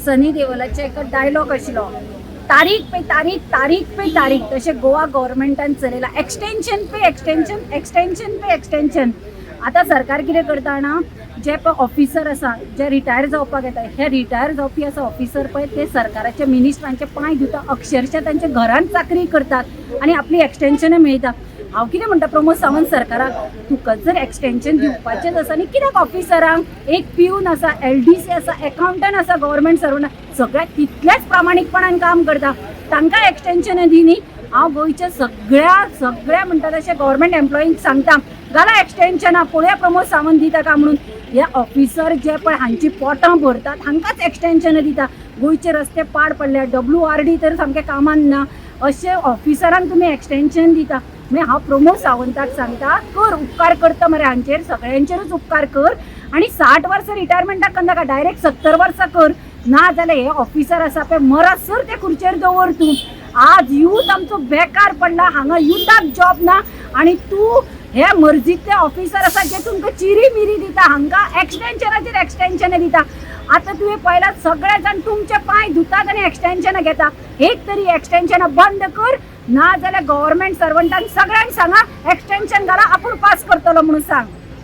सनी देओलाचें एक डायलॉग आशिल्लो, तारीख पे तारीख, तारीख पे तारीख. तशें गोवा गव्हर्मेंटान चलयलां, एक्सटेंशन पे एक्सटेंशन, एक्सटेंशन पे एक्सटेंशन. आतां सरकार कितें करता जाणा, जे पळय ऑफिसर आसा जे रिटायर जावपाक येता, हे रिटायर जावपी आसा ऑफिसर पळय, ते सरकाराच्या मिनिस्टरांचे पांय धुता, अक्षरशा तांच्या घरान चाकरी करतात आनी आपली एक्सटेंशनां मेळटा. हांव कितें म्हणटा प्रमोद सावंत सरकाराक, तुका जर एक्सटेंशन दिवपाचेंच आसा न्ही, कित्याक ऑफिसरांक? एक पिवन आसा, एलडीसी आसा, एकाउंटंट आसा, गव्हर्मेंट सर्वंट सगळ्या तितल्याच प्रामाणीकपणान काम करता, तांकां एक्सटेंशन दी न्ही. हांव गोंयच्या सगळ्या सगळ्या म्हणटा तशें गव्हर्मेंट एम्प्लॉईंक सांगता, घाला एक्सटेंशनां, पळोवया प्रमोद सावंत दिता काय म्हणून. हे ऑफिसर जे पळय हांची पोटां भरतात, हांकांच एक्सटेंशनां दिता. गोंयचे रस्ते पाड पडल्या, डब्ल्यू आर डी तर सामकें कामान ना, अशे ऑफिसरांक तुमी एक्सटेंशन दिता. मागीर हांव प्रमोद सावंताक सांगता, कर उपकार करता मरे हांचेर, सगळ्यांचेरूच उपकार कर आनी 60 वर्सां रिटायरमेंटाक करनाका, डायरेक्ट 70 वर्सां कर. ना जाल्यार हे ऑफिसर आसा पळय, मरसर ते खुर्चेर दवर तूं. आज यूथ आमचो बेकार पडला हांगा, युथाक जॉब ना आनी तूं हे मर्जीतले ऑफिसर आसा जे तुमकां चिरी मिरी दिता, हांकां एक्सटेंशनाचेर एक्सटेंशनां दिता. आतां तुवें पळयलां, सगळे जाण तुमचे पांय धुतात आनी एक्सटेंशनां घेता. एक तरी एक्सटेंशनां बंद कर, ना जाल्यार गव्हर्मेंट सर्वंटांक सगळ्यांक सांगा, एक्सटेंशन घाला, आपूण पास करतलो म्हणून सांग.